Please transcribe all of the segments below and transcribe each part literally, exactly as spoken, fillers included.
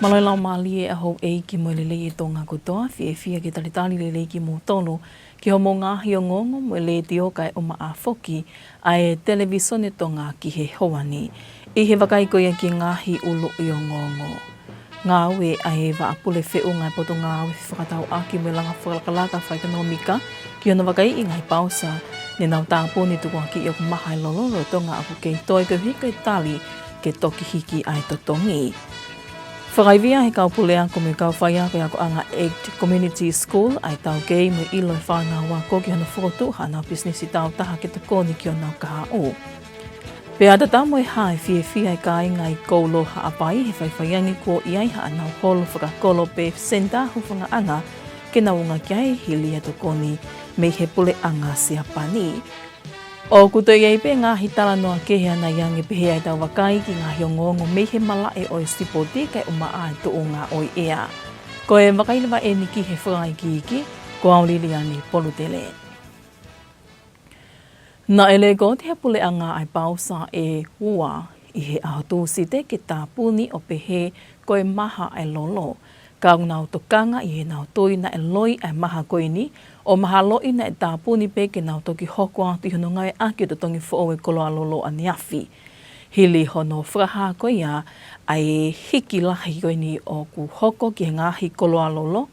Mālō e laumālie ʻa houʻeiki mo e lelei ʻa Tonga kotoa, fiefia ke talitali lelei kimoutolu ki hoʻomou ngaahi ongoongo mo e letiō kae ʻumaʻā foki ʻa e Televisone Tonga ki he houa ni. ʻI he vakai ko ia ki he ngaahi ʻuluʻi ongoongo. Ngāue ʻa e Vaʻa Pule Feʻunga ʻa e Potungāue Fefakatauʻaki mo e Langa Fakalakalaka Fakaʻekonōmika ki hono vakaiʻi e ngaahi pausa ne nau tāpuni tukuakiʻi ʻoku maha e lolo lolotonga ʻoku kei toe koeʻuhi ko e tali ke toki hiki ʻa e totongi. Fakaivia ʻe he kau puleako mo e kau faiako ʻo e akoʻanga ACT Community School ʻa e taukei mo e ʻilo ʻa e fānau ako ki hono fokotuʻu haʻanau pisinisi tāutaha ke tokoni ki honau kahaʻu. Pea tatau mo e hā e fiefia ʻa e kāinga ʻi Koulo Haʻapai he faifaiange kuo ʻi ai haʻanau holo fakakolo pe senitā hūfangaʻanga ke nau unga ki ai hili ʻa e tokoni mei he puleʻanga Siapani. ʻOku toe ʻi ai pē ngaahi talanoa kehe ʻanai ange pehē ʻa ʻetau vakai ki he ngaahi ongoongo mei he malaʻe ʻo e sipoti kae ʻumaʻā e tuʻunga ʻo e ʻea. Ko e vakai leva eni ki he fakaikiiki, ko au Liliani Polutele. Naʻe lekooti ʻe he puleʻanga ʻa e pausa ʻe ua ʻi he ʻaho Tūsite ke tāpuni ʻo pehē ko e maha ʻa e lolo. Ka ʻoku nau tokanga ʻi heʻenau tui naʻe loi ʻa e maha ko eni, ʻo mahaloʻi naʻe tāpuni pē ke nau toki hoko atu ʻi hono ngāueʻaki ʻo e totongi foʻou ʻo e koloa lolo ʻaneafi. Hili hono fakahā ko ia ʻa e hiki lahi ko eni ʻoku hoko ki he ngaahi koloa lolo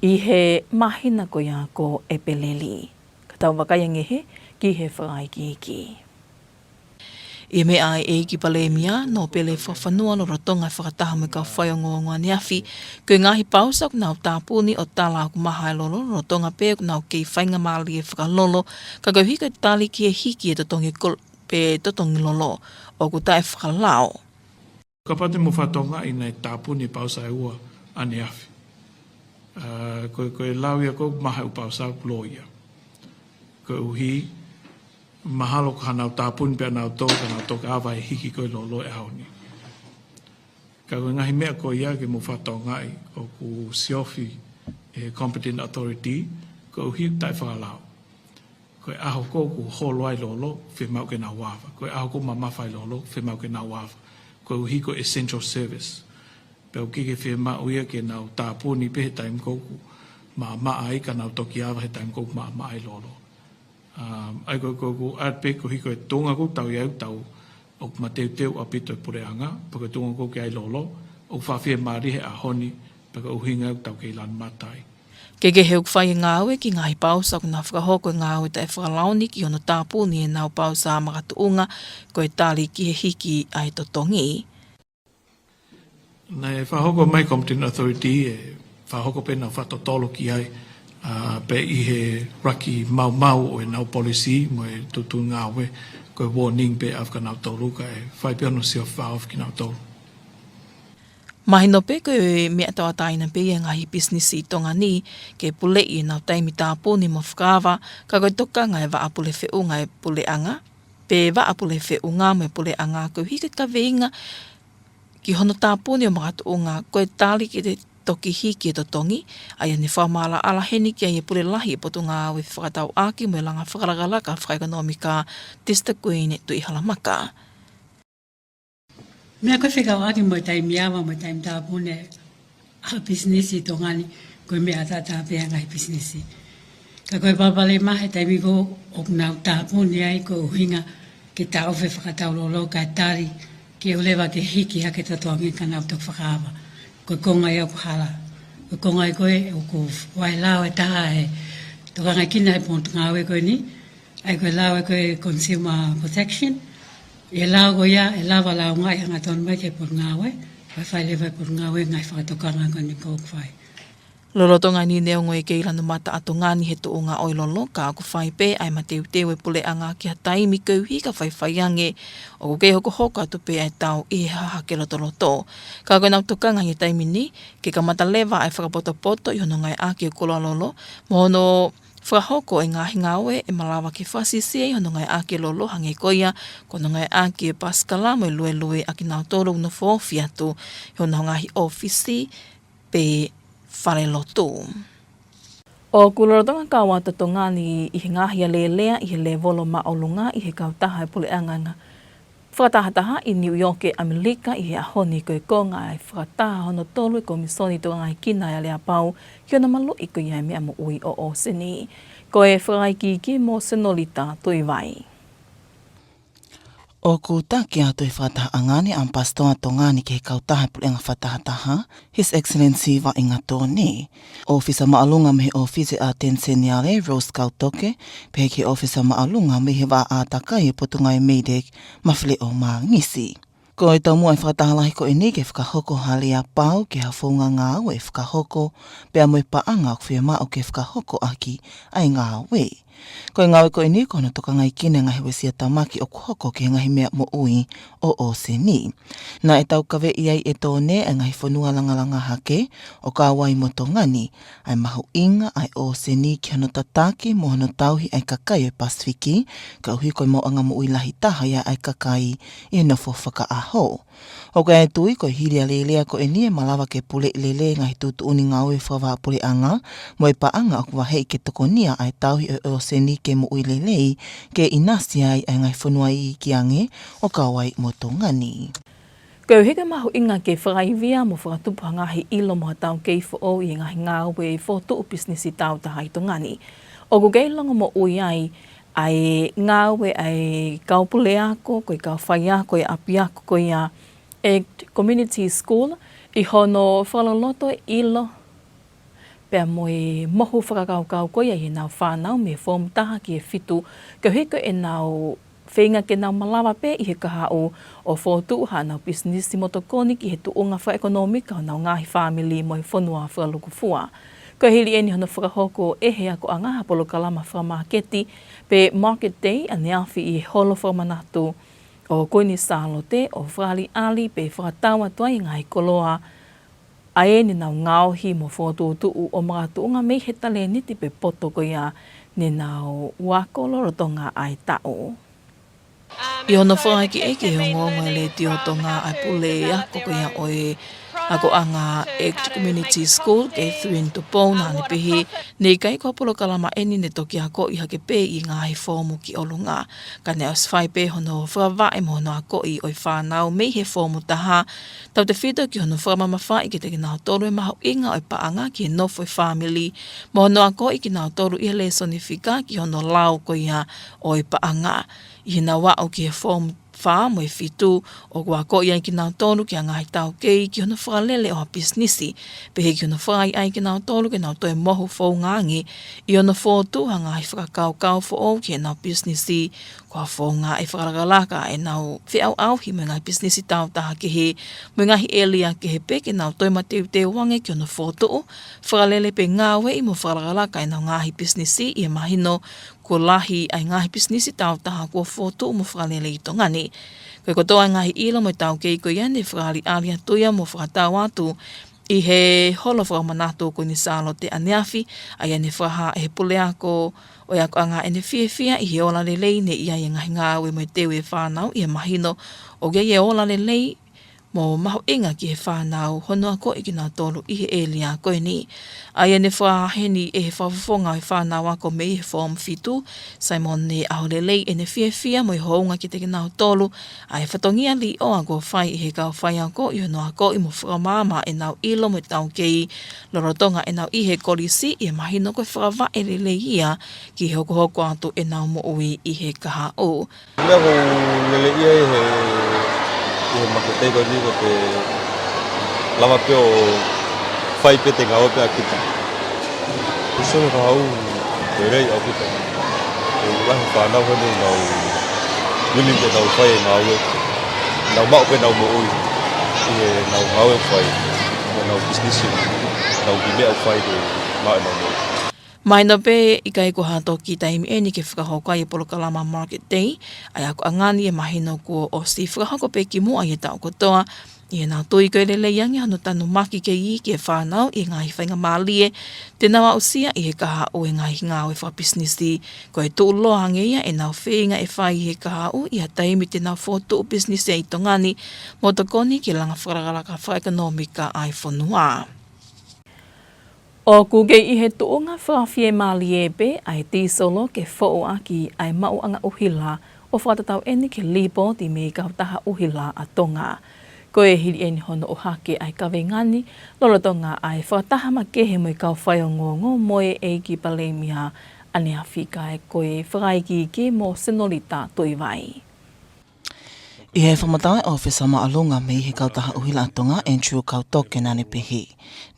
ʻi he māhina ko ia ko ʻEpeleli. Ka tau vakai ange hē ki he fakaikiiki. ʻI he meʻa ʻa e ʻEiki Palēmia, Nōpele Fakafanua lolotonga e fakataha mo e kau faiongoongo ʻaneafi, ko e ngaahi pausa ʻoku nau tāpuni ʻo tala ʻoku maha e lolo lolotonga pē ʻoku nau kei faingamālie fakalolo, ka koeʻuhi ko e tali ki he hiki e totongi kol-, pe totongi lolo, ʻoku taʻefakalao. Kapau te mou fakatokangaʻi naʻe tāpuni e pausa ʻe ua ʻaneafi. ʻA, ko, ko e lau ia ko e maha e ʻū pausa ʻoku loi ia. Koeʻuhi, mahalo ko haʻanau tāpuni pē ʻanautolu, ka nau toki ava e hiki ko e lolo he ʻaho ni. Ka ko e ngaahi meʻa ko ia ke mou fakatokangaʻi ʻoku siofi ʻe he competent authority, koeʻuhi taʻefakalao. Ko e ʻaho ko ē ʻoku holo ai e lolo, fiemaʻu ke nau ava. Ko e ʻaho ko ē ʻoku mamafa ai e lolo, fiemaʻu ke nau ava. Koeʻuhi ko e essential service. Pea ʻoku ʻikai ke fiemaʻu ia ke nau tāpuni pē he taimi ko ē ʻoku maʻamaʻa ai, ka nau toki ava he taimi ko ē ʻoku maʻamaʻa ai e lolo. Um, ʻa ia ko, ko, ko, ʻa ia pē koeʻuhi ko e tuʻunga ʻoku tau ʻi ai ʻoku tau ʻoku mateuteu ʻaupito e puleʻanga, pea ko e tuʻunga ko ē ʻoku ʻi ai e lolo, ʻoku faʻa fiemālie he ʻaho ni, pea ko e ʻuhinga ʻoku tau kei lanu mata ai. Kehekehe ʻoku fai e ngāue ki he ngaahi pausa ʻoku nau fakahoko e ngāue taʻefakalao ni ki hono tāpuni ʻenau pausa makatuʻunga ko e tali ki he hiki ʻa e totongi. Naʻe fakahoko mai e competent authority ʻe fakahoko pē ʻenau fakatotolo ki ai, ʻa, pea ʻi he ʻuluaki maumau ʻo ʻenau policy mo e tuʻutuʻuni ngāue, ko e warning pē ʻa kinautolu kae fai pē hono siofi fakaʻofoʻofa kinautolu. Mahino pē ko e meʻa tauʻatāina pē ia ʻa e ngaahi pisinisi ʻi Tonga ni ke puleʻi ʻenau taimi tāpuni mo fakaava, ka ko e tokanga ʻa e Vaʻa Pule Feʻunga ʻa e puleʻanga, pe Vaʻa Pule Feʻunga mo e puleʻanga koeʻuhi ko e kaveinga ki hono tāpuni ʻo makatuʻunga ko e tali ke toki hiki e totongi, ʻa ia ne fakamaʻalaʻala heni ki ai e Pule Lahi ʻo e Potungāue Fefakatauʻaki mo e Langa Fakalakalaka Fakaʻekonōmika, Sister Queen Tuʻihalamaka. Meʻa ko e fekauʻaki mo e taimi ava mo e taimi tāpuni ʻa e pisinisi ʻi Tonga ni, ko e meʻa ʻataʻatā pē ʻa e ngaahi pisinisi. Ka ko e palopalema he taimi ko ē ʻoku nau tāpuni ai ko e ʻuhinga ke taʻofi e fakatau lolo kae tali ke ʻoua leva ke hiki hake e totongi ka nau toki fakaava. Ko e konga ia ʻoku hala. Ko e konga ia ko ē ʻoku ʻi ai e lao ʻe taha ʻe tokangaʻi ʻe he potungāue ko eni, ʻa ia ko e lao ʻa e ko e Consumer Protection. ʻI he lao ko ia, ʻe lava lāunga ʻi he hangatonu mai ki he potungāue, kae fai leva ʻe he potungāue e ngaahi fakatokanga ko eni ʻoku fai. Lolotonga eni neongo e kei lanu mata ʻa Tonga ni he tuʻunga ʻo e lolo, ka ʻoku fai pē ʻa e mateuteu ʻa e puleʻanga ki ha taimi koeʻuhi ka faifai ange ʻoku kei hokohoko atu pē ʻa e tau ʻi he hahake lotoloto. Ka ko ʻenau tokanga ʻi he taimi ni, ke kamata leva ʻa e fakapotopoto ʻi hono ngāueʻaki ʻo e koloa lolo, mo hono fakahoko e ngaahi ngāue ʻe malava ke fakasiʻisiʻi ai hono ngāueʻaki e lolo hangē ko ia ko hono ngāueʻaki e pasikala mo e luelue ʻa kinautolu ʻoku nofo ofi atu ʻi honau ngaahi ʻōfisi pe falelotu. ʻOku lolotonga kau atu ʻa Tonga ni ʻi he ngaahi alēlea ʻi he lēvolo māʻolunga ʻi he kautaha ʻa e puleʻanga nga-, Fakatahataha ʻi Niu ʻIoke ʻAmelika ʻi he ʻaho ni ko e konga ʻa e fakataha hono tolu ʻa e Komisoni Tokangaekina ʻa e Aleapau ki hono maluʻi ko ia e meʻa moʻui ʻo ʻōseni. Ko e fakaikiiki mo Senolita Tuivai. ʻOku taki atu e fakatahaʻanga ni ʻa e ʻAmipasitoa Tonga ni ki he kautaha puleʻanga fakatahataha, His Excellency Vaʻinga Tone, ʻofisa māʻolunga mei he ʻofisi ʻa e ʻAteni Seniale, Rose Kautoke, pehē ki he ʻofisa māʻolunga mei he vaʻa ʻātakai ʻa e Potungāue MEIDECC, Mafileʻo Mangisi. Ko e taumuʻa e fakataha lahi ko eni ke fakahoko ha aleapau ki ha founga ngāue ʻe fakahoko, pea mo e paʻanga ʻoku fiemaʻu ke fakahoko ʻaki ʻa e ngāue. Ko e ngāue ko eni ko hono tokangaekina e ngaahi uesia tamaki ʻoku hoko ki he ngaahi meʻa moʻui ʻo ʻōseni. Naʻe taukaveʻi ai ʻe Tone ʻa e ngaahi fonua langalanga hake ʻo kau ai mo Tonga ni, ʻa e mahuʻinga ʻa e ʻōseni ki hono tataki mo hono tauhi ʻa e kakai ʻo e Pasifiki, koeʻuhi ko e maʻuʻanga moʻui lahi taha ia ʻa e kakai ʻi he nofo fakaʻaho. ʻOku ʻi ai e tui ko e hili ʻa e alēlea ko eni ʻe malava ke puleʻi lelei e ngaahi tuʻutuʻuni ngāue fakavahaʻapuleʻanga mo e paʻanga ʻoku vaheʻi ke tokonia ʻa e tauhi ʻo e ʻōseni ke moʻui lelei, ke ʻinasi ai ʻa e ngaahi fonua iiki ange ʻo kau ai mo Tonga ni. Koeʻuhi ko e mahuʻinga ke fakaivia mo fakatupu ha ngaahi ʻilo mo ha taukei foʻou ʻi he ngaahi ngāue fokotuʻu pisinisi tāutaha ʻi Tonga ni, ʻoku kei longomoʻui ai ʻa e ngāue ʻa e kau puleako, ko e kau faiako ʻi he ʻapiako ko ia ʻa e Community School, ʻi hono fakaloloto e ʻilo pea mo e mohu fakakaukau ko ia ʻi heʻenau fānau mei he foomu taha ki he fitu, koeʻuhi ko ʻenau feinga ke nau malava pē ʻi he kahaʻu ʻo fokotuʻu haʻanau pisinisi mo tokoni ki he tuʻunga fakaʻekonōmika ʻo honau ngaahi fāmili mo e fonua fakalūkufua. Ko e hili eni hono fakahoko ʻe he akoʻanga ha polokalama fakamāketi pe market day ʻaneafi ʻi he holo fakamanatu ʻo Kuini Sālote, ʻo fakaʻaliʻali pe fakatau atu ai e ngaahi koloa ʻa ē ne nau ngaohi mo fokotuʻutuʻu ʻo makatuʻunga mei he talēniti pe poto ko ia ne nau ako lolotonga ʻa e taʻu. ʻI hono fakahiki ʻe he ongoongo ʻa e Letiō Tonga ʻa e puleako ko ia ʻo e akoʻanga ʻEkiti Community School, Catherine Tupou, naʻa ne pehē, naʻe ʻikai ko ha polokalama eni ne toki akoʻi hake pē ʻi he ngaahi foomu ki ʻolunga, ka ne ʻosi fai pē hono fakavaʻe mo hono akoʻi ʻo e fānau mei he foomu taha, tautefito ki hono fakamamafaʻi kiate kinautolu e mahuʻinga ʻo e paʻanga ki he nofo ʻa e fāmili, mo hono akoʻi kinautolu ʻi he lēsoni fika ki hono lau ko ia ʻo e paʻanga. ʻI heʻenau aʻu ki he foomu fā mo e fitu, ʻoku akoʻi ai kinautolu ki ha ngaahi taukei ki hono fakalele ʻo ha pisinisi, pehē ki hono fakaʻaiʻai kinautolu ke nau toe mohu founga ange ʻi hono fokotuʻu ha ngaahi fakakaukau foʻou ki heʻenau pisinisi, ko ha founga ʻe fakalakalaka ʻenau feʻauʻauhi mo e ngaahi pisinisi tāutaha kehe mo e ngaahi ʻēlia kehe pē ke nau toe mateuteu ange ki hono fokotuʻu, fakalele pe ngāueʻi mo fakalakalaka ʻenau ngaahi pisinisi, ʻi he mahino kuo lahi ʻa e ngaahi pisinisi tāutaha kuo fokotuʻu mo fakalele ʻi Tonga ni. Ko e kotoa e ngaahi ʻilo mo e taukei ko ia ne fakaʻaliʻali atu ia mo fakatau atu ʻi he holo fakamanatu ʻo Kuini Sālote ʻaneafi, ʻa ia ne fakahā ʻe he puleako ʻo e akoʻanga ʻene fiefia ʻi he ola lelei ne ʻi ai e ngaahi ngāue mo e teu ʻa e fānau, ʻi he mahino ʻoku ʻi ai e ola lelei mo mahuʻinga ki he fānau hono akoʻi kinautolu ʻi he ʻēlia ko eni. ʻA ia ne fakahā heni ʻe he fakafofonga ʻo e fānau ako mei he foomu fitu, Simone ʻAholelei, ʻene fiefia mo e hounga kiate kinautolu ʻa e fatongia līʻoa kuo fai ʻe he kau faiako ʻi hono akoʻi mo fakamaama ʻenau ʻilo mo e taukei lolotonga ʻenau ʻi he kolisi, ʻi he mahino ko e fakavaʻe lelei ia ki he hokohoko atu ʻenau moʻui ʻi he kahaʻu. Meʻa ʻoku lelei ia ʻi he, ʻi he maketei ko eni ko e lava pē ʻo fai pē ʻete ngāue pē ʻa kita. Ko e solo ka hau, ko e lelei ʻaupito. Ko e lahi e fānau heni ʻoku nau willing ke nau fai e ngāue. Nau maʻu pē ʻenau moʻui ʻi heʻenau ngāue ʻoku fai. Mo ʻenau pisinisi, ʻenau kiʻi meʻa ʻoku fai ke maʻu ʻenau moʻui. Mahino pē ʻikai ko ha toki taimi eni ke fakahoko ai e polokalama Market Day ʻa e akoʻanga ni, ʻe mahino kuo ʻosi fakahoko pē kimuʻa ʻi he taʻu kotoa, ʻi heʻenau tui ko e lelei ange hono tanumaki kei iiki e fānau ʻi he ngaahi faingamālie te nau aʻusia ʻi he kahaʻu he ngaahi ngāue fakapisinisi. Ko e tuʻuloa ange ia ʻenau feinga ʻe fai ʻi he kahaʻu ʻi ha taimi te nau fokotuʻu pisinisi ai ʻi Tonga ni mo tokoni ki he langa fakalakalaka fakaʻekonōmika ʻa e fonua. ʻOku kei ʻi he tuʻunga fakafiemālie pē ʻa e tīsolo ke foʻu ʻaki ʻa e maʻuʻanga ʻuhila, ʻo fakatatau eni ki he līpooti mei he kautaha ʻuhila ʻa Tonga. Ko e hili eni hono ʻohake ʻa e kaveinga ni, lolotonga ʻa e fakataha makehe mo e kau faiongoongo mo e ʻEiki Palēmia ʻaneafi, ka ko e fakaikiiki mo Senolita Tuʻivai. ʻI he fakamatala ʻa e ʻOfisa Māʻolunga mei he kautaha ʻuhila ʻa Tonga, Andrew Kautoke, naʻa ne pehē,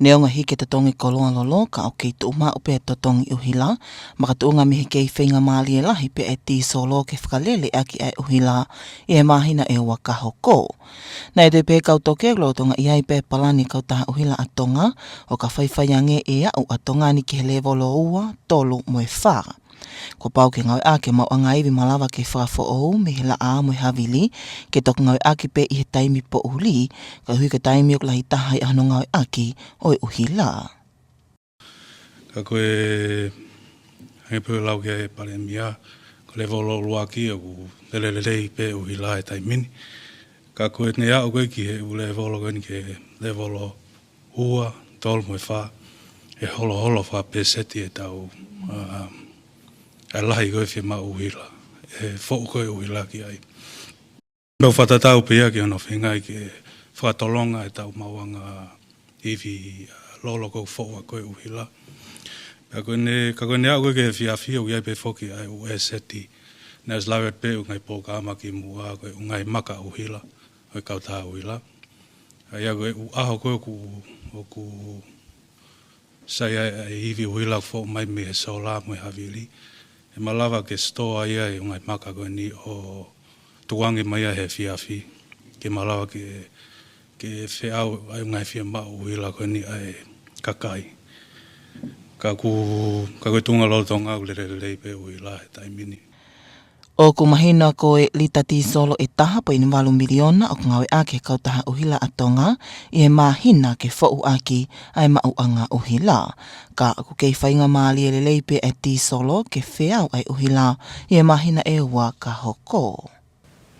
neongo e hiki e totongi koloa lolo, ka ʻoku kei tuʻu maʻu pē e totongi ʻuhila, makatuʻunga mei he kei feinga mālie lahi pē ʻa e tīsolo ke fakalele ʻaki ʻa e ʻuhila ʻi he māhina ʻe ua ka hoko. Naʻe toe pehē ʻe Kautoke, lolotonga ʻi ai pē e palani ʻa e kautaha ʻuhila ʻa Tonga, ʻo ka faifai ange ʻe aʻu ʻa Tonga ni ki he lēvolo ua, tolu mo e fā. Kuo pau ke ngāueʻaki e maʻuʻanga ivi malava ke fakafoʻou mei he laʻā mo e havili, ke toki ngāueʻaki pē ʻi he taimi poʻuli, koeʻuhi ko e taimi ʻoku lahi taha ai hono ngāueʻaki ʻo e ʻuhila. Ka ko e, hangē pē ko e lau ʻa e Palēmia, ko e lēvolo ʻuluaki ʻoku lele lelei pē e ʻuhila he taimi ni. Ka ko e ne aʻu ko ē ki he ʻū lēvolo ko eni ki he lēvolo ua, tolu mo e fā, ʻe holoholo fakapēseti ʻetau, ʻa, ʻa e lahi ko ē e fiemaʻu ʻuhila, ʻe foʻu ko ē e ʻuhila ki ai. Pea ʻoku fakatatau pē ia ki hono feinga ke fakatolonga ʻetau maʻuʻanga ivi, ʻa, lolo ʻoku foʻu ʻaki ko ē e ʻuhila. Pea ko eni, ka ko eni aʻu ko ē ki he efiafi ʻoku ʻi ai pē foki ʻa e ʻū ʻēseti naʻe ʻosi lave pē ʻū ngaahi polokalama kimuʻa, ko e ʻū ngaahi maka ʻuhila ʻo e kautaha ʻuhila. ʻA ia ko e ʻū ʻaho ko ē ʻoku, ʻoku sai ai ʻa e ivi ʻuhila ʻoku foʻu mai mei he sola mo e havili, ʻe malava ke sitoa ia e ʻū ngaahi maka ko eni ʻo tukuange mai ia he efiafi, ke malava ke, ke feʻao ʻa e ʻū ngaahi fiemaʻu ʻuhila ko eni ʻa e kakai. Ka ʻoku, ka ko e tuʻunga lolotonga ʻoku lele lelei pē e ʻuhila he taimi ni. ʻOku mahino ko e lita tīsolo ʻe taha poini valu miliona ʻoku ngāueʻaki ʻe he kautaha ʻuhila ʻa Tonga ʻi he māhina ke foʻu ʻaki ʻa e maʻuʻanga ʻuhila. Ka ʻoku kei feinga mālie lelei pē ʻa e tīsolo ke feʻao ʻa e ʻuhila ʻi he māhina ʻe ua ka hoko.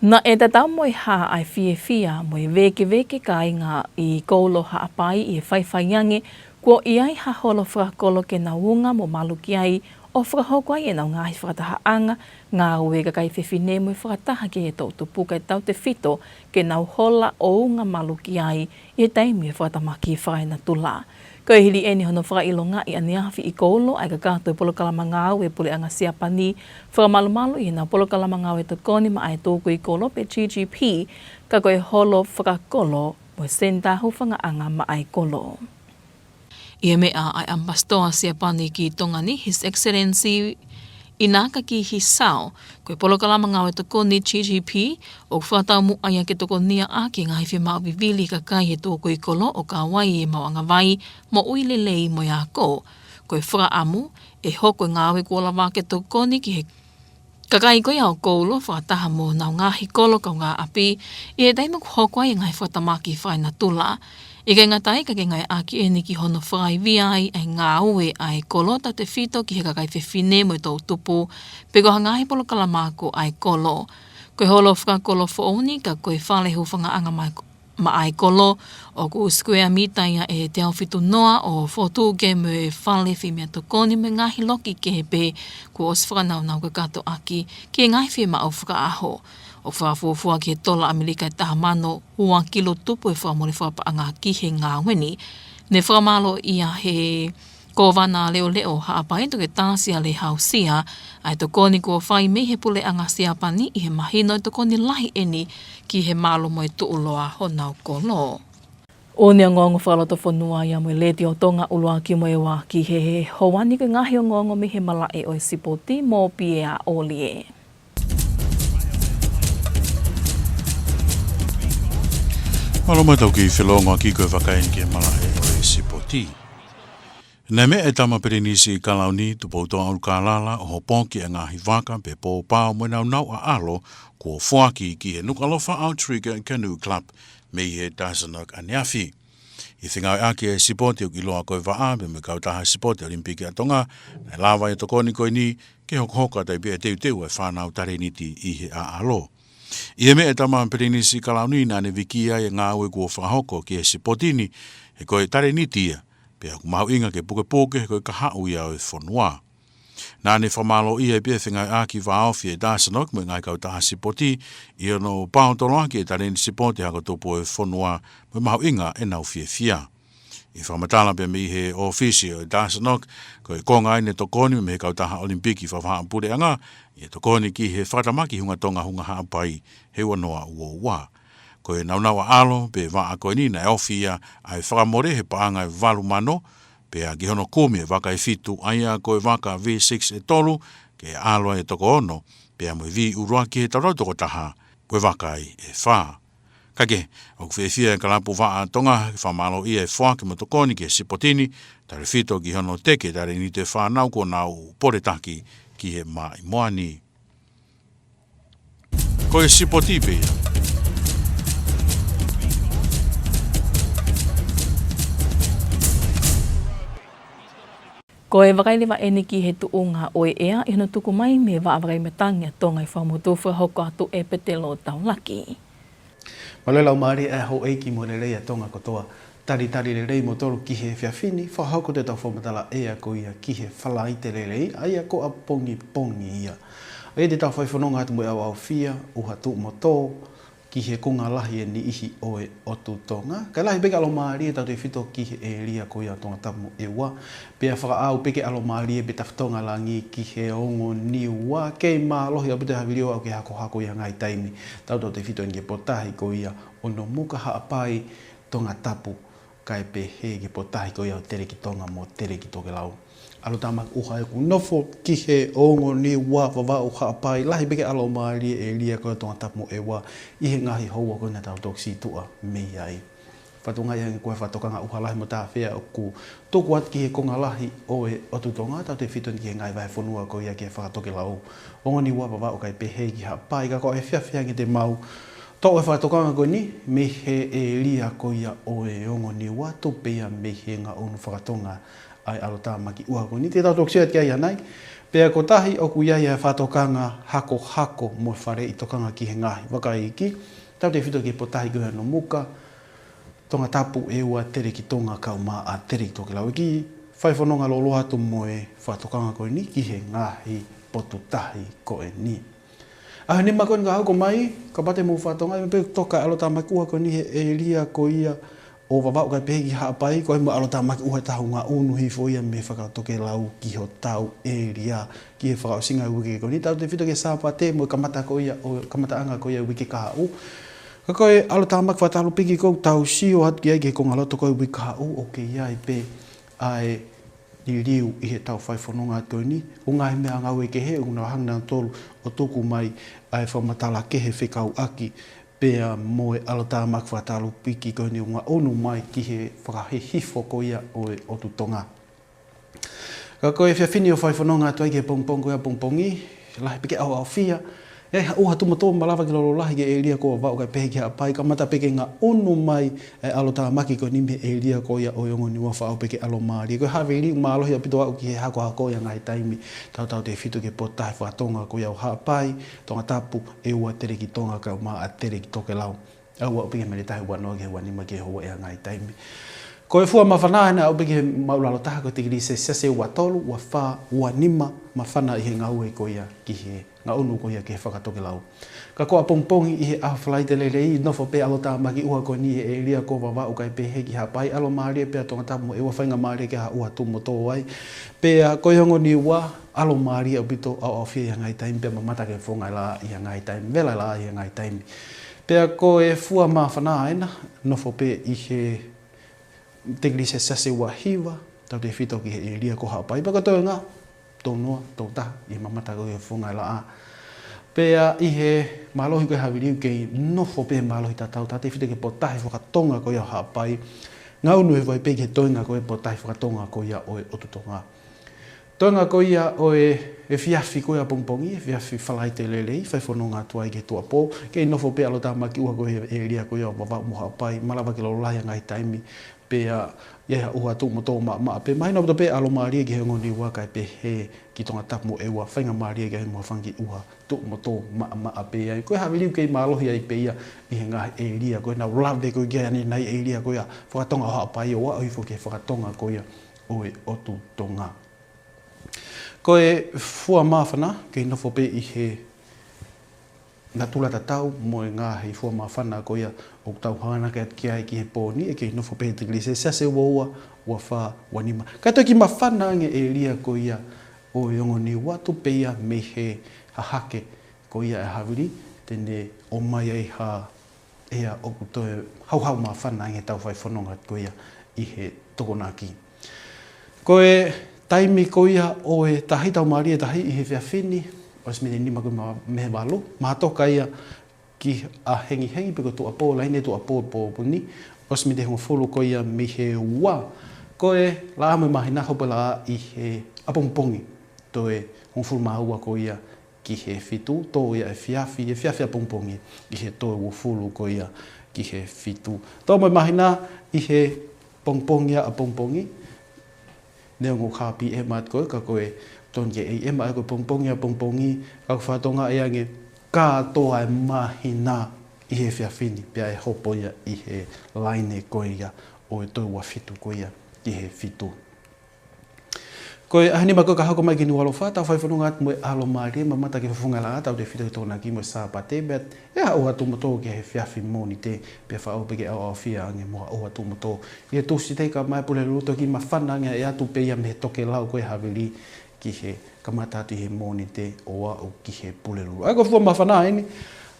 Naʻe tatau mo e hā ʻa e fiefia mo e vēkeveke kāinga ʻi Koulo Haʻapai ʻi he faifai ange, kuo ʻi ai ha holo fakakolo ke nau unga mo malu ki ai, ʻo fakahoko ai ʻenau ngaahi fakatahaʻanga ngāue kakai fefine mo e fakataha ki he toʻutupu kae tautefito ke nau hola ʻo unga malu ki ai ʻi he taimi ʻo e fakatamaki fakaenatula. Ko e hili eni hono fakaʻilongaʻi ʻaneafi ʻi Koulo ʻa e kakato e polokalama ngāue ʻa e puleʻanga Siapani fakamalumalu ʻi heʻenau polokalama ngāue tokoni maʻa e Tukui Kolo pe G G P, ka ko e holo fakakolo mo e Senitā Hūfangaʻanga maʻa e Kolo. ʻI he meʻa ʻa e ʻAmipasitoa Siapani ki Tonga ni, His Excellency ʻInakaki Hisao, ko e polokalama ngāue tokoni G G P ʻoku fakataumuʻa ia ke tokonia ʻaki e ngaahi fiemaʻu vivili ʻa e kakai he Tukui Kolo, ʻo kau ai e maʻuʻanga vai, moʻui lelei mo e ako. Ko e fakaʻamu ʻe hoko e ngāue kuo lava ke tokoni ki he kakai ko ia ʻo Koulo fakataha mo honau ngaahi kolo kaungāʻapi ʻi he taimi ʻoku hoko ai e ngaahi fakatamaki fakaenatula. ʻIkai ngata ai, ka ke ngāueʻaki eni ki hono fakaivia ai ʻa e ngāue ʻa e Kolo tautefito ki he kakai fefine mo e toʻutupu, pe ko ha ngaahi polokalama ako ʻa e Kolo. Ko e holo fakakolo foʻou ni ka ko e Fale Hūfangaʻanga maʻa e Kolo, ʻoku sikuea mita ia ʻe teau fitu noa ʻo fokotuʻu ki ai mo e fale fai meʻatokoni mo e ngaahi loki kehe pē kuo ʻosi fakanaunau kakato ʻaki ki he ngaahi fiemaʻu fakaʻaho. ʻOku fakafuofua ki he tola ʻAmelika ʻe taha mano ua kilu tupu e fakamole fakapaʻanga ki he ngāue ni. Ne fakamālō ia ʻe he Kōvana Leʻoleʻo Haʻapai, Toketā Siale Hausia, ʻa e tokoni kuo fai mei he puleʻanga Siapani ʻi he mahino ʻe tokoni lahi eni ki he mālō mo e tuʻuloa honau kolo. ʻOku ne ongoongo fakalotofonua ia mo e Letiō Tonga ʻUluaki mo e Ua ki he, he houa ni. Ko e ngaahi ongoongo mei he malaʻe ʻo e sipoti mo Piea ʻOlie. Mālō mai, tau kiʻi felōngoaki ko e vakai eni ki he malaʻe ʻo e sipoti. Naʻe meʻa e Tama Pilinisi Kalauni, Tupoutoʻa ʻUlukālala, ʻo hopo ki he ngaahi vaka pe pōpao mo e naunau ʻaʻalo kuo foaki ki he Nukuʻalofa Outrigger Canoe Club mei he Tarsac ʻaneafi. ʻI he fengāueʻaki e sipoti ʻoku ʻiloa ko e vaʻa pea mo e Kautaha Sipoti ʻOlimipiki ʻa Tonga, naʻe lava e tokoni ko eni ke hokohoko atu ai pē e teuteu e fānau talēniti ʻi he ʻaʻalo. ʻI he meʻa e Tama Pilinisi Kalauni, naʻa ne viki ai e ngāue kuo fakahoko ki he sipoti ni, he ko e talēniti ia, Pea ʻoku mahuʻinga ke pukepuke ko e kahaʻu ia ʻo e fonua. Naʻa ne fakamālōʻia ai pē e fengāueʻaki vāofi ʻa e Taasanoki mo e ngaahi kautaha sipoti ʻi hono paotoloaki e talēniti sipoti hako tupu ʻo e fonua mo e mahuʻinga ʻenau fiefia. ʻI he fakamatala pea mei he ʻōfisi ʻo e Taasanoki, ko e konga ʻeni ne tokoni mei he kautaha ʻOlimipiki fakavahaʻapuleʻanga, ʻi he tokoni ki he fakatamaki hunga Tonga hunga Haʻapai he ua noa ua ua. Ko e naunau ʻaʻalo pe vaʻa ko ʻeni naʻe ofi ia ʻa e fakamole he paʻanga ʻe valu mano, pea ki hono kumi e vaka ʻe fitu, ʻa ia ko e vaka V six ʻe tolu, ke ʻalu ai e toko ono, pea mo e V ʻuluaki he tautau toko taha, ko e vaka ʻe fā. Kae kehe, ʻoku fiefia e kalapu vaʻa Tonga ke fakamālōʻia e foaki mo e tokoni ki he sipoti ni, tautefito ki hono teke e talēniti ʻa e fānau kuo nau poletaki ki he maʻimoa ni. Ko e sipoti pē ia. Ko e vakai leva ʻeni ki he tuʻunga ʻo e ʻea ʻi hono tuku mai mei he Vaʻa Vakai Matangi ʻa Tonga ʻi Fuaʻamotu, fakahoko atu ʻe Petelo Taulaki. Mālō e laumālie ʻa e houʻeiki mo e lelei ʻa Tonga kotoa. Talitali lelei kimoutolu ki he efiafi ni, fakahoko atu ʻetau fakamatala ʻea ko ia ki he Falaite Lelei, ʻa ia ko ʻapongipongi ia. ʻA ia te tau fai fononga atu mo e ʻaoʻaofia, ʻuha tuʻu mo tō, ki he konga lahi ʻe niʻihi ʻo e ʻotu Tonga. Kae lahi pē ke ʻalomālie tautefito ki he ʻēlia ko ia ʻo Tongatapu mo ʻEua. Pea fakaʻau pē ke ʻalomālie pē tafatonga langi ki he ongo Niua. Kei mālohi ʻaupito e havilio ʻoku ke hakohako ʻi he ngaahi taimi. Tautautefito ʻeni ki he potahi ko ia ʻo Nomuka, Haʻapai, Tongatapu, kae pehē ki he potahi ko ia ʻo Telekitonga mo Telekitokelau. ʻAlotāmaki ʻuha ʻoku nofo ki he ongo Niua, Vavaʻu, Haʻapai, lahi pē ke ʻalomālie e ʻēlia ko ia ʻo Tongatapu mo ʻEua ʻi he ngaahi houa ko ē naʻa tau toki situʻa mei ai. Fatongia ange ko e fakatokanga ʻuha lahi mo tāfea ʻoku tuku atu ki he konga lahi ʻo e ʻotu Tonga, tautefito ʻeni ki he ngaahi vahefonua ko ia ki he fakatokelau. Ongo Niua, Vavaʻu kae pehē ki Haʻapai, ka ko e efiafi ange te mau toʻo e fakatokanga ko ʻeni mei he ʻēlia ko ia ʻo e ongo Niua, tupu pē ia mei he ngaʻunu fakatonga ʻa e ʻalotāmaki ʻuha ko ʻeni te tau toki sio atu ki ai ʻanai. Pea kotahi ʻoku ʻi ai ʻa e fakatokanga hakohako mo e faleʻi tokanga ki he ngaahi vaka iiki, tautefito ki he potahi ko ia ʻo Nomuka, Tongatapu, ʻEua, Telekitonga kaeʻumaʻā Telekitokelau. ʻEiki, fai fononga lōloa atu mo e fakatokanga ko ʻeni ki he ngaahi potu tahi ko ʻeni. ʻAho nima ko ʻeni ka hoko mai, kapau te mou fakatokangaʻi, pea toka e ʻalotāmaki ʻuha ko ʻeni he ʻēlia ko ia ʻo Vavaʻu kae pehē ki Haʻapai, ko e mo e ʻalotāmaki ʻuha ʻe taha ʻoku ngaʻunu hifo ia mei he fakatokelau ki hotau ʻēlia, ki he fakaʻosinga e uike ko ʻeni, tautefito ki he Sāpate mo e kamata ko ia ʻo, kamataʻanga ko ia e uike kahaʻu. Ka ko e ʻalotāmaki fakatalupiki ʻoku tau sio atu ki ai ki he konga loto ko ia e uike kahaʻu, ʻoku kei ʻi ai pē ʻa e liliu ʻi heʻetau fai fononga atu ko ʻeni, ʻo e ngaahi meʻangāue kehe, ʻoku nau hanga nautolu ʻo tuku mai ʻa e fakamatala kehe fekauʻaki pea mo e ʻalotāmaki fakatalupiki ko ʻeni ʻoku ngaʻunu mai ki he fakahihifo ko ia ʻo e ʻotu Tonga. Ka ko e efiafi ni ʻoku fai fononga atu ai ki he pongipongi ko ia ʻapongipongi, lahi pē ke ʻaoʻaofia, ʻe ha ʻuha tuʻu mo tō, malava ke lolo lahi ki he ʻēlia ko Vavaʻu kae pehē ki Haʻapai, kamata pē ke ngaʻunu mai e ʻalotāmaki ko ʻeni mei he ʻēlia ko ia ʻo e ongo Niua, fakaʻau pē ke ʻalomālie. Ko e havili mālohi ʻaupito ʻaʻu ki he hakohako ʻi he ngaahi taimi, tautautefito ki he potahi fakatonga ko ia ʻo Haʻapai, Tongatapu, ʻEua, Telekitonga kaeʻumaʻā Telekitokelau. ʻAʻau pē ki he miniti ʻe taha ua noa ki he ua nima ki he houa ʻi he ngaahi taimi. Ko e fua māfana ʻena ʻaʻau pē ki he maʻulalo taha ko e tikilī selesiasi ʻe ua tolu, ua fā, ua nima māfana ʻi he ngāue ko ia ki he ngaʻunu ko ia ki he fakatokelau. Ka ko ʻapongipongi ʻi he ʻaho Falaite Lelei, nofo pē ʻalotāmaki ʻuha ko ʻeni he ʻēlia ko Vavaʻu kae pehē ki Haʻapai, ʻalomālie pē ʻa Tongatapu mo ʻEua, faingamālie ke ʻi ai ha ʻuha tuʻu mo tō ai. Pea ko e ongo Niua, ʻalomālie ʻaupito, ʻaoʻaofia ʻi he ngaahi taimi, pea mamata ki he fofonga e laʻā ʻi he ngaahi taimi, vela e laʻā ʻi he ngaahi taimi. Pea ko e fua māfana ʻena, nofo pē ʻi he tikilī selesiasi ʻe ua hiva, tautefito ki he ʻēlia ko Haʻapai. Pea ko e toenga, tolu noa, tolu taha, ʻi he mamata ko ia ki he fofonga e laʻā. Pea ʻi he mālohi ko ia e havili ʻoku kei nofo pē mālohi tatau, tautefito ki he potahi fakatonga ko ia ʻo Haʻapai. Ngaʻunu hifo ai pē ki he toenga ko ia e potahi fakatonga ko ia ʻo e ʻotu Tonga. Toenga ko ia ʻo e efiafi ko ia ʻapongipongi, efiafi Falaite Lelei, fai fononga atu ai ki he tuʻuapō, kei nofo pē ʻalotāmaki ʻuha ko ia he ʻēlia ko ia ʻo Vavaʻu mo Haʻapai, malava ke lolo lahi ʻa e ngaahi taimi, Pea ʻi ai ha ʻuha tuʻu mo tō maʻamaʻa pē. Mahino ʻaupito pē ʻalomālie ki he ongo Niua kae pehē ki Tongatapu mo ʻEua, faingamālie ki ai mo ha fanga kiʻi ʻuha tuʻu mo tō maʻamaʻa pē ai. Ko e havili ʻoku kei mālohi ai pē ia ʻi he ngaahi ʻēlia ko ē naʻa nau lave ko ē ki ai ʻanenai, ʻēlia ko ia fakatonga ʻo Haʻapai ʻo aʻu hifo ki he fakatonga ko ia ʻo e ʻotu Tonga. Ko e fua māfana kei nofo pē ʻi he natula tatau mo e ngaahi fua māfana ko ia ʻoku tau hanganaki atu ki ai ki he pō ni, ʻe kei nofo pē he tikilī selesiasi ua ua, ua fā, ua nima. Kae toe kiʻi māfana ange ʻēlia ko ia ʻo e ongo Niua, tupu pē ia mei he hahake ko ia e havili, te ne ʻomai ai ha ʻea ʻoku toe hauhau māfana ange ʻetau fai fononga ko ia ʻi he Tokonaki. Ko e taimi ko ia ʻo e tahi, tau mālie tahi ʻi he efiafi ni, ʻosi miniti nima ko ē mei he valu, mahatoka ia ki ʻahengihengi pe ko e tuʻuapō, laine tuʻuapō pō ni, ʻosi miniti hongofulu ko ia mei he ua. Ko e laʻā mo e māhina hopo lā ʻi he ʻapongipongi, toe hongofulu mā ua ko ia ki he fitu, tō ia efiafi, efiafi ʻapongipongi ʻi he toe uofulu ko ia ki he fitu. Tō mo e māhina ʻi he pongipongi ʻapongipongi, neongo ha pē ʻema atu ko ē, ka ko e tonu ke ʻi ai ʻema ʻa e ko e pongipongi ʻapongipongi, ka ko e fakatonga ʻe ange kātoa e māhina ʻi he efiafi ni, pea ʻe hopo ia ʻi he laine ko ia ʻo e toe ua fitu ko ia ki he fitu. Ko e ʻaho nima ko ē ka hoko mai ki Nukuʻalofa, tau fai fononga atu mo e ʻalomālie, mamata ki he fofonga laʻā, tautefito ki he Tokonaki mo e Sāpate, pea ʻe ha ʻuha tuʻu mo tō ki he efiafi Mōnite, pea fakaʻau pē ke ʻaoʻaofia ange mo ha ʻuha tuʻu mo tō ʻi he Tūsite, kae ʻumaʻā e Pulelulu, toki māfana ange ʻe ʻatu pē ia mei he tokelau ko e havili ki he kamata atu ʻi he Mōnite ʻo aʻu ki he Pulelulu. ʻA ia ko e fua māfana eni,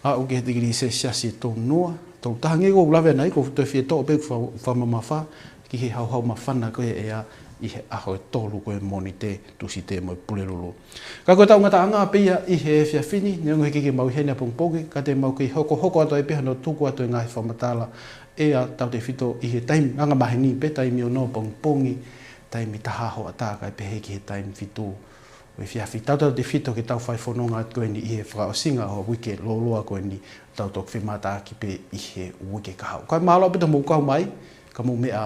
aʻu ki he tikilī selesiasi ʻe tolu noa, tolu taha, hangē ko ʻeku lave ʻanenai, ʻoku toe fie toʻo pē ʻeku fa-, fakamamafa ki he hauhau māfana ko ē ʻa e ʻea ʻi he ʻaho ʻe tolu ko ē, Mōnite, Tūsite mo e Pulelulu. Ka ko ʻetau ngataʻanga pē ia ʻi he efiafi ni, neongo he ʻikai ke mau ʻi heni ʻapongipongi, ka te mau kei hokohoko atu ai pē hano tuku atu e ngaahi fakamatala ʻea tautefito ʻi he taimi angamaheni pe taimi ono ʻapongipongi, taimi taha hoʻatā kae pehē ki he taimi fitu ʻo e efiafi. Tautautefito ke tau fai fononga atu ko eni ʻi he fakaʻosinga ʻo e uike lōloa ko eni, tau toki femātaaki pē ʻi he uike kahaʻu. Kae mālō ʻaupito hoʻomou kau mai, ka mou meʻa.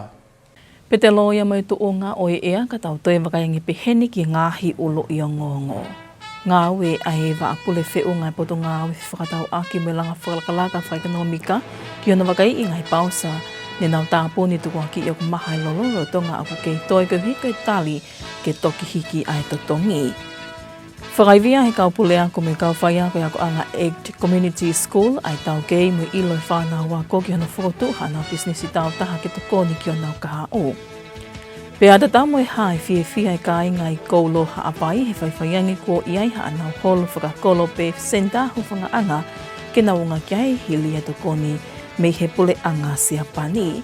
Pea te lōia mai tuʻunga ʻo e ʻea ka tau toe vakai ange pē heni ki he ngaahi ʻuluʻi ongoongo. Ngāue ʻa e Vaʻa Pule Feʻunga ʻa e Potungāue Fefakatauʻaki mo e Langa Fakalakalaka Fakaʻekonōmika ki hono vakaiʻi e ngaahi pausa ne nau tāpuni tukuakiʻi ʻoku maha e lolo ʻo Tonga ʻoku kei toe koeʻuhi ko e tali ke toki hiki ʻa e totongi. Fakaivia ʻe he kau puleako mo e kau faiako ʻo e akoʻanga ACT Community School ʻa e taukei mo e ʻilo ʻa e fānau ako ki hono fokotuʻu haʻanau pisinisi tāutaha ke tokoni ki honau kahaʻu. Pea tatau mo e hā e fiefia ʻa e kāinga ʻi Koulo Haʻapai he faifaiange kuo ʻi ai haʻanau holo fakakolo pe senitā hūfangaʻanga ke nau unga ki ai hili e tokoni mei he puleʻanga Siapani.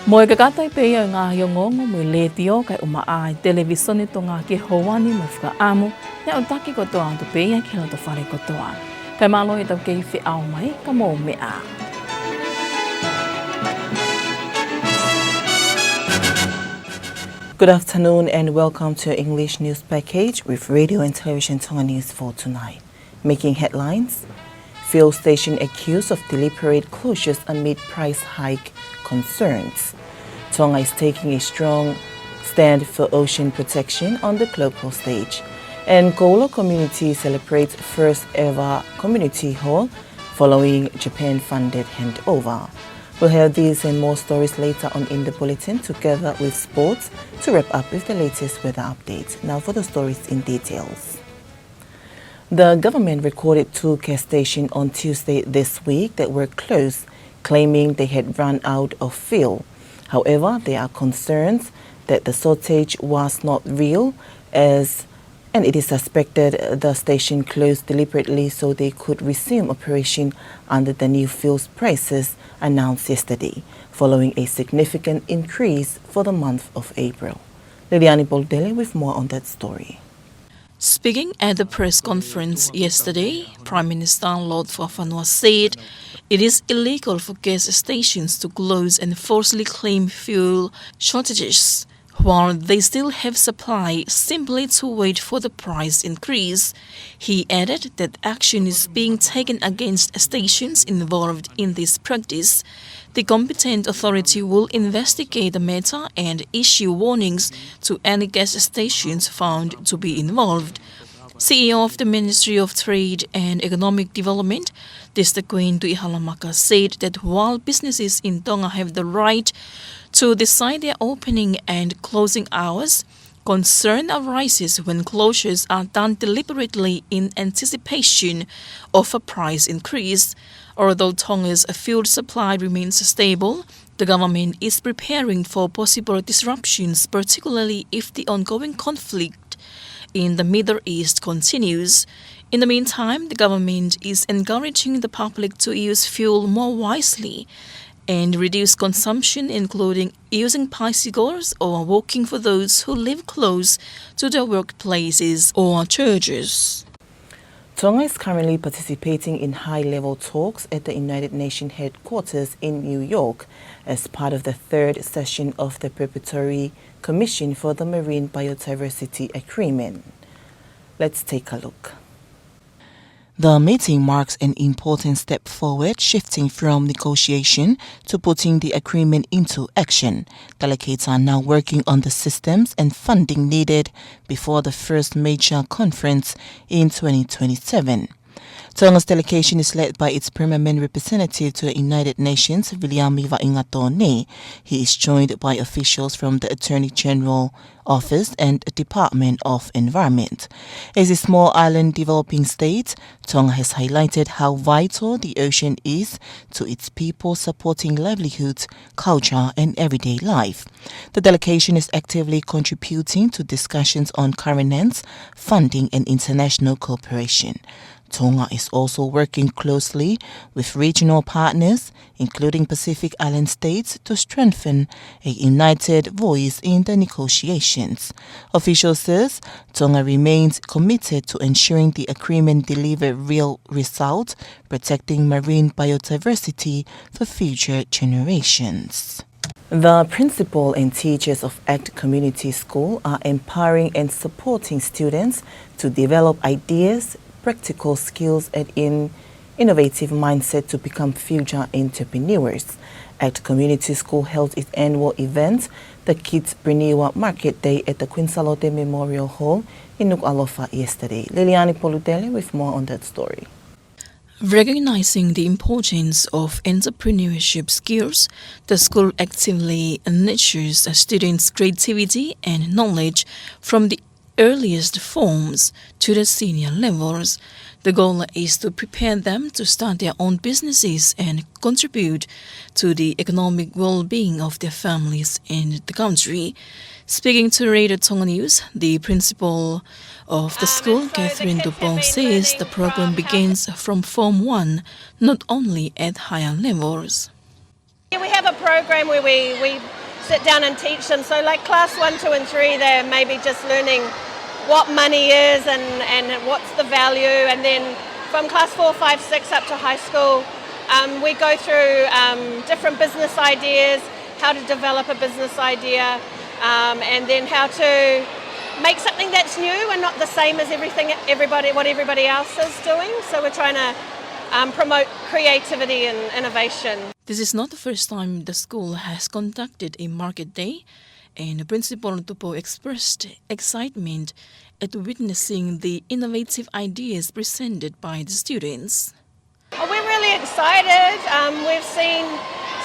Mo e kakato ai pē ia ʻo e ngaahi ongoongo mei he Letiō kae ʻumaʻā e Televīsone Tonga ki he houa ni, mo e fakaʻamu ke aʻutaki kotoa atu pē ia ki he lotofale kotoa. Kae mālō e tau kei feʻao mai, ka mou meʻa. Good afternoon and welcome to your English news package with Radio and Television Tonga News for tonight. Making headlines: fuel station accused of deliberate closures amid price hike concerns. Tonga is taking a strong stand for ocean protection on the global stage. And Koulo community celebrates first ever community hall following Japan funded handover. We'll have these and more stories later on in the bulletin, together with sports, to wrap up with the latest weather updates. Now for the stories in details. The government recorded two gas stations on Tuesday this week that were closed, claiming they had run out of fuel. However, there are concerns that the shortage was not real, as, and it is suspected the station closed deliberately so they could resume operation under the new fuel prices announced yesterday, following a significant increase for the month of April. Liliani Polutele with more on that story. Speaking at the press conference yesterday, Prime Minister Lord Fakafanua said it is illegal for gas stations to close and falsely claim fuel shortages, while they still have supply, simply to wait for the price increase. He added that action is being taken against stations involved in this practice. The competent authority will investigate the matter and issue warnings to any gas stations found to be involved. C E O of the Ministry of Trade and Economic Development, Testa Queen Tuʻihalamaka, said that while businesses in Tonga have the right to decide their opening and closing hours, concern arises when closures are done deliberately in anticipation of a price increase. Although Tonga's fuel supply remains stable, the government is preparing for possible disruptions, particularly if the ongoing conflict in the Middle East continues. In the meantime, the government is encouraging the public to use fuel more wisely and reduce consumption, including using bicycles or walking for those who live close to their workplaces or churches. Tonga is currently participating in high-level talks at the United Nations headquarters in New York as part of the third session of the Preparatory Commission for the Marine Biodiversity Agreement. Let's take a look. The meeting marks an important step forward, shifting from negotiation to putting the agreement into action. Delegates are now working on the systems and funding needed before the first major conference in twenty twenty-seven. Tonga's delegation is led by its permanent representative to the United Nations, Viliami Vaʻingatone. He is joined by officials from the Attorney General Office and Department of Environment. As a small island developing state, Tonga has highlighted how vital the ocean is to its people, supporting livelihoods, culture, and everyday life. The delegation is actively contributing to discussions on governance, funding, and international cooperation. Tonga is also working closely with regional partners, including Pacific Island states, to strengthen a united voice in the negotiations. Officials says Tonga remains committed to ensuring the agreement deliver real results, protecting marine biodiversity for future generations. The principal and teachers of ACT Community School are empowering and supporting students to develop ideas, practical skills, and an innovative mindset to become future entrepreneurs. ACT Community School held its annual event, the Kidspreneur Market Day, at the Queen Salote Memorial Hall in Nukuʻalofa yesterday. Liliani Polutele with more on that story. Recognizing the importance of entrepreneurship skills, the school actively nurtures students' creativity and knowledge from the earliest forms to the senior levels. The goal is to prepare them to start their own businesses and contribute to the economic well-being of their families and the country. Speaking to Radio Tonga News, the principal of the school, Catherine Dupong, says the program begins from Form one, not only at higher levels. Yeah, we have a program where we, we sit down and teach them. So, like, class one, two, and three, they're maybe just learning what money is and, and what's the value. And then from class four, five, six up to high school, um, we go through, um, different business ideas, how to develop a business idea, um, and then how to make something that's new and not the same as everything, everybody, what everybody else is doing. So we're trying to, um, promote creativity and innovation. This is not the first time the school has conducted a market day, and Principal Tupou expressed excitement at witnessing the innovative ideas presented by the students. Oh, we're really excited. Um, we've seen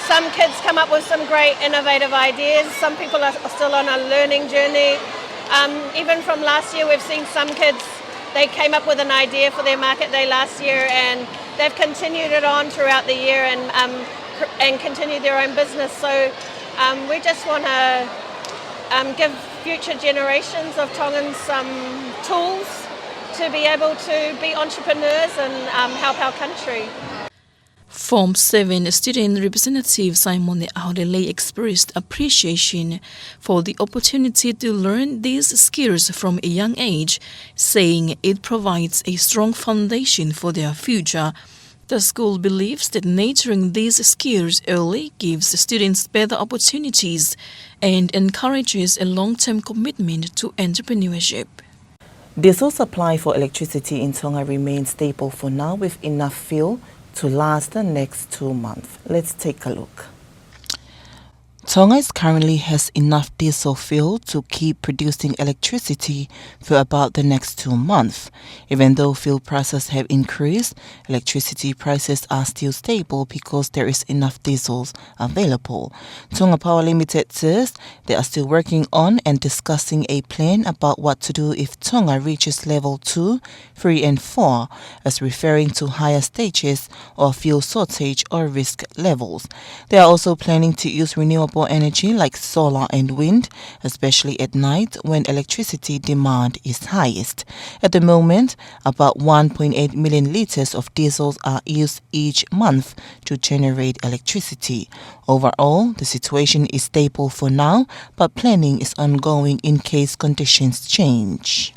some kids come up with some great innovative ideas. Some people are, are still on a learning journey. Um, even from last year, we've seen some kids, they came up with an idea for their market day last year, and they've continued it on throughout the year and, um, cr-, and continued their own business. So, um, we just wanna, um, give future generations of Tongans some tools to be able to be entrepreneurs and, um, help our country. Form seven student representative Simone Aholelei expressed appreciation for the opportunity to learn these skills from a young age, saying it provides a strong foundation for their future. The school believes that nurturing these skills early gives students better opportunities and encourages a long-term commitment to entrepreneurship. Diesel supply for electricity in Tonga remains stable for now, with enough fuel to last the next two months. Let's take a look. Tonga is currently has enough diesel fuel to keep producing electricity for about the next two months. Even though fuel prices have increased, electricity prices are still stable because there is enough diesel available. Tonga Power Limited says they are still working on and discussing a plan about what to do if Tonga reaches level two, three and four, as referring to higher stages or fuel shortage or risk levels. They are also planning to use renewable energy like solar and wind, especially at night when electricity demand is highest. At the moment, about one point eight million liters of diesel are used each month to generate electricity. Overall, the situation is stable for now, but planning is ongoing in case conditions change.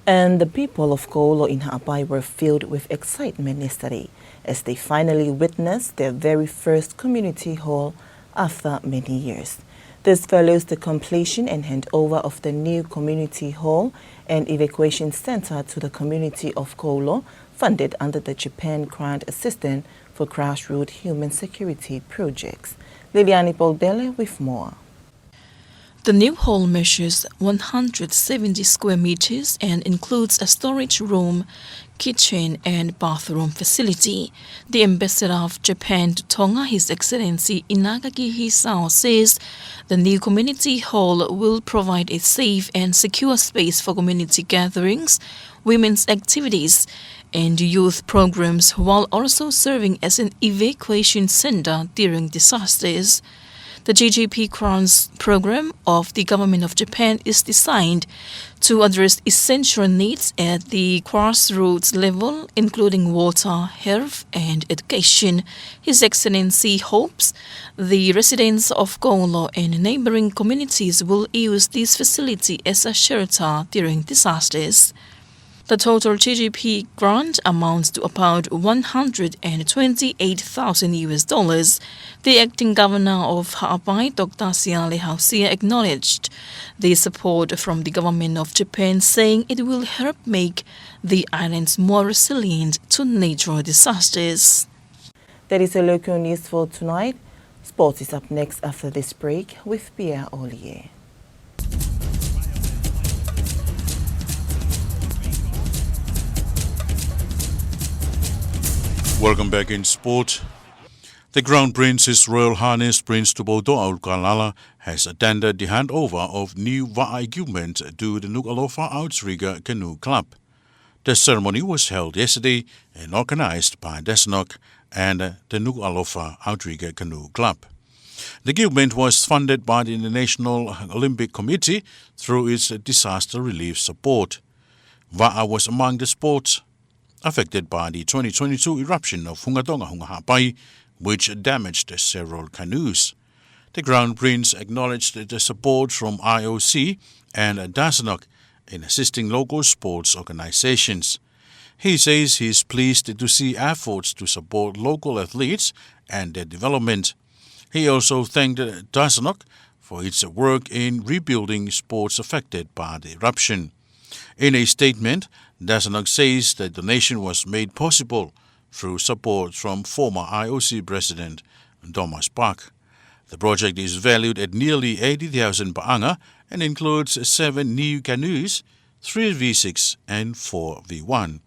And the people of Koulo in Haʻapai were filled with excitement yesterday as they finally witnessed their very first community hall after many years. This follows the completion and handover of the new community hall and evacuation center to the community of Koulo, funded under the Japan Grant Assistance for Grassroots Human Security Projects. Liliani Poutele with more. The new hall measures one hundred seventy square meters and includes a storage room, kitchen and bathroom facility. The Ambassador of Japan to Tonga, His Excellency Inagaki Hisao, says the new community hall will provide a safe and secure space for community gatherings, women's activities, and youth programs, while also serving as an evacuation center during disasters. The G G P grants program of the Government of Japan is designed to address essential needs at the grassroots level, including water, health, and education. His Excellency hopes the residents of Koulo and neighboring communities will use this facility as a shelter during disasters. The total G G P grant amounts to about one hundred and twenty-eight thousand U S dollars. The acting governor of Haʻapai, Doctor Siale Hausia, acknowledged the support from the government of Japan, saying it will help make the islands more resilient to natural disasters. That is a local news for tonight. Sports is up next after this break with Pierre Olie. Welcome back in sport. The Crown Prince, His Royal Highness Prince Tupoutoʻa ʻUlukalala, has attended the handover of new vaʻa equipment to the Nukuʻalofa Outrigger Canoe Club. The ceremony was held yesterday and organized by DASNOC and the Nukuʻalofa Outrigger Canoe Club. The equipment was funded by the International Olympic Committee through its disaster relief support. Vaʻa was among the sports affected by the twenty twenty-two eruption of Hunga Tonga Hunga Haʻapai, which damaged several canoes. The Crown Prince acknowledged the support from I O C and DASNOC in assisting local sports organizations. He says he is pleased to see efforts to support local athletes and their development. He also thanked DASNOC for its work in rebuilding sports affected by the eruption. In a statement, DASNOC says the donation was made possible through support from former I O C President Thomas Bach. The project is valued at nearly eighty thousand paʻanga and includes seven new canoes, three V six and four V one.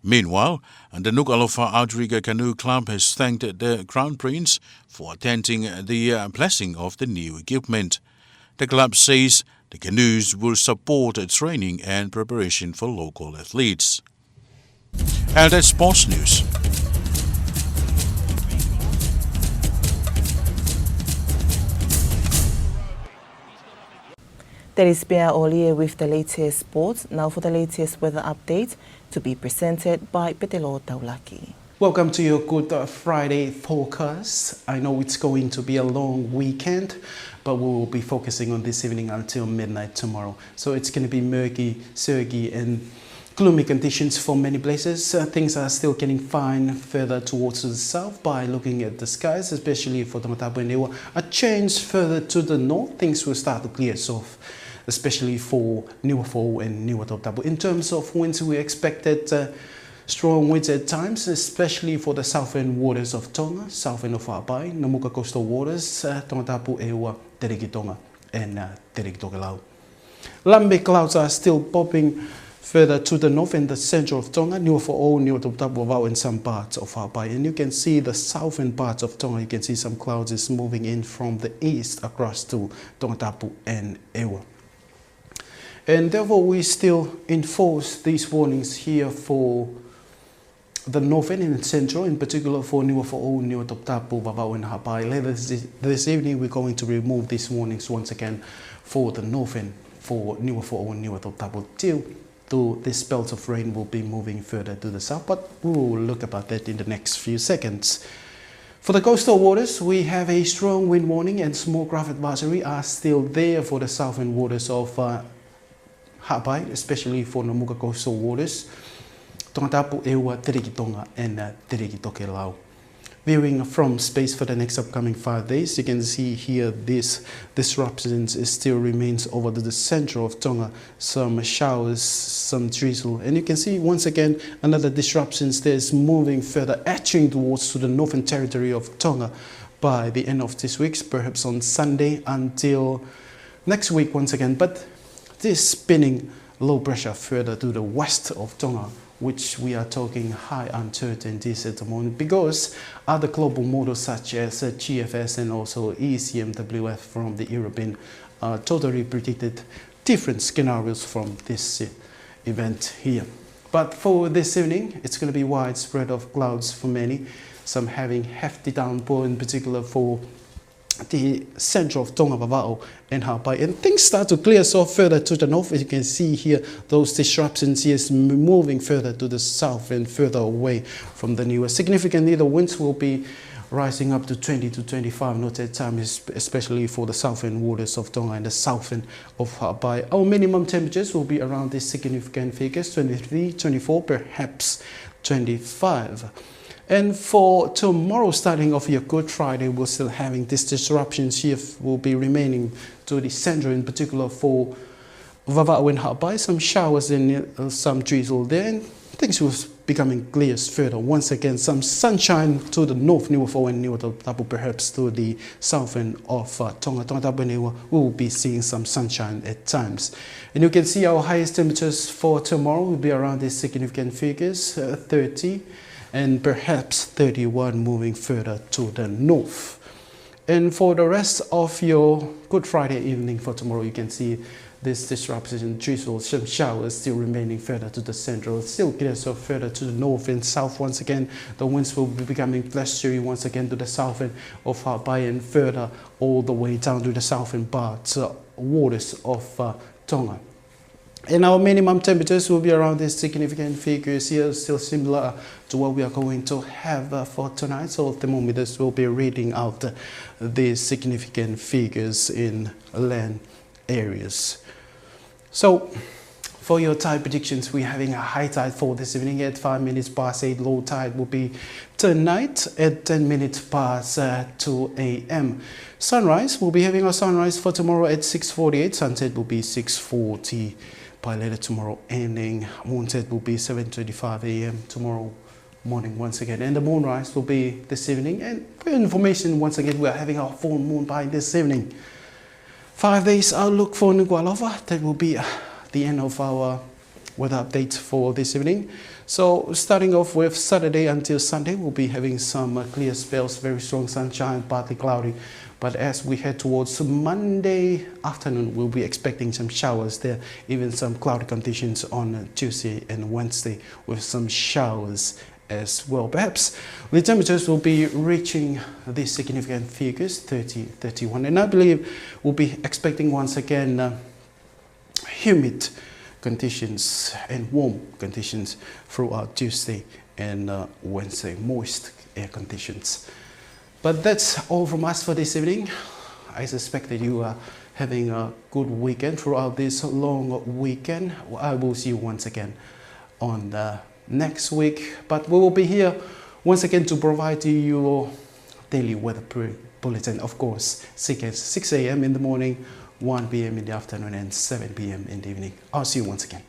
Meanwhile, the Nukuʻalofa Outrigger Canoe Club has thanked the Crown Prince for attending the, uh, blessing of the new equipment. The club says the canoes will support training and preparation for local athletes. And that's sports news. That is Pierre Olie with the latest sports. Now for the latest weather update, to be presented by Petelo Taulaki. Welcome to your Good Friday forecast. I know it's going to be a long weekend, but we will be focusing on this evening until midnight tomorrow. So it's gonna be murky, surgy, and Gloomy conditions for many places. Uh, things are still getting fine further towards the south by looking at the skies, especially for Tongatapu and ʻEua. A change further to the north, things will start to clear off, especially for Niuafoʻou and Niuatoputapu. In terms of winds, we expected, uh, strong winds at times, especially for the southern waters of Tonga, southern of Haʻapai, Namuka coastal waters, uh, Tongatapu, ʻEua, Telekitonga, and, uh, Telekitokelau. Lumpy clouds are still popping further to the north and the central of Tonga, Niuafoʻou, Niuatoputapu, Vavaʻu, and some parts of Haʻapai. And you can see the southern parts of Tonga, you can see some clouds is moving in from the east across to Tongatapu and ʻEua. And therefore, we still enforce these warnings here for the northern and central, in particular for Niuafoʻou, Niuatoputapu, Vavaʻu, and Haʻapai. Later this, this evening, we're going to remove these warnings once again for the northern, for Niuafoʻou, Niuatoputapu, due to this belt of rain will be moving further to the south, but we will look about that in the next few seconds. For the coastal waters, we have a strong wind warning and small craft advisory are still there for the southern waters of, uh, Haʻapai, especially for Namuka coastal waters, Tongatapu, ʻEua, Telekitonga, and, uh, Telekitokelau. Viewing from space for the next upcoming five days, you can see here this disruptions is still remains over to the central of Tonga. Some showers, some drizzle. And you can see once again another disruptions that is moving further, edging towards to the Northern Territory of Tonga by the end of this week, perhaps on Sunday until next week once again. But this spinning low pressure further to the west of Tonga, which we are talking high uncertainties at the moment, because other global models such as, uh, G F S and also E C M W F from the European, uh, totally predicted different scenarios from this, uh, event here. But for this evening, it's gonna be widespread of clouds for many, some having hefty downpour, in particular for the central of Tonga, Vavaʻu, and Haʻapai. And things start to clear so further to the north. As you can see here, those disruptions here is m-, moving further to the south and further away from the Niua. Significantly, the winds will be rising up to twenty to twenty-five knots at times, es-, especially for the southern waters of Tonga and the southern of Haʻapai. Our minimum temperatures will be around these significant figures, twenty-three, twenty-four, perhaps twenty-five. And for tomorrow, starting off your Good Friday, we're still having these disruptions here f-, will be remaining to the central, in particular for Vavaʻu and Haʻapai, some showers and, uh, some drizzle there. And things will s-, becoming clear further. Once again, some sunshine to the north, Niuafoʻou and Niuatoputapu, perhaps to the southern of, uh, Tonga, Tongatapu and ʻEua, we will be seeing some sunshine at times. And you can see our highest temperatures for tomorrow will be around these significant figures, uh, thirty and perhaps thirty-one, moving further to the north. And for the rest of your Good Friday evening for tomorrow, you can see this disruption, drizzle, some showers still remaining further to the central, still clear so further to the north and south. Once again, the winds will be becoming blustery once again to the southern of Haʻapai and further all the way down to the southern parts, uh, waters of, uh, Tonga. And our minimum temperatures will be around these significant figures here, still similar to what we are going to have, uh, for tonight. So thermometers will be reading out, uh, these significant figures in land areas. So, for your tide predictions, we're having a high tide for this evening at five minutes past eight. Low tide will be tonight at ten minutes past, uh, two A M. Sunrise, we'll be having a sunrise for tomorrow at six forty-eight. Sunset will be six forty by later tomorrow evening. Moonset will be seven twenty-five A M tomorrow morning once again. And the moonrise will be this evening. And for your information, once again, we are having our full moon by this evening. Five days outlook for Nukuʻalofa. That will be, uh, the end of our weather update for this evening. So starting off with Saturday until Sunday, we'll be having some, uh, clear spells, very strong sunshine, partly cloudy. But as we head towards Monday afternoon, we'll be expecting some showers there, even some cloudy conditions on, uh, Tuesday and Wednesday with some showers as well. Perhaps the temperatures will be reaching these significant figures, thirty, thirty-one. And I believe we'll be expecting once again, uh, humid conditions and warm conditions throughout Tuesday and, uh, Wednesday, moist air conditions. But that's all from us for this evening. I suspect that you are having a good weekend throughout this long weekend. I will see you once again on the next week. But we will be here once again to provide to you your daily weather pre-, bulletin, of course, six, six a.m. in the morning, one p.m. in the afternoon, and seven p.m. in the evening. I'll see you once again.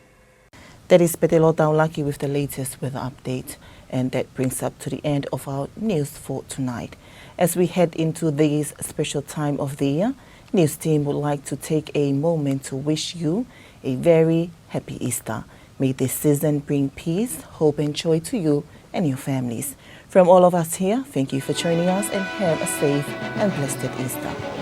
That is Petelo Taulaki with the latest weather update. And that brings up to the end of our news for tonight. As we head into this special time of the year, news team would like to take a moment to wish you a very happy Easter. May this season bring peace, hope, and joy to you and your families. From all of us here, thank you for joining us and have a safe and blessed Easter.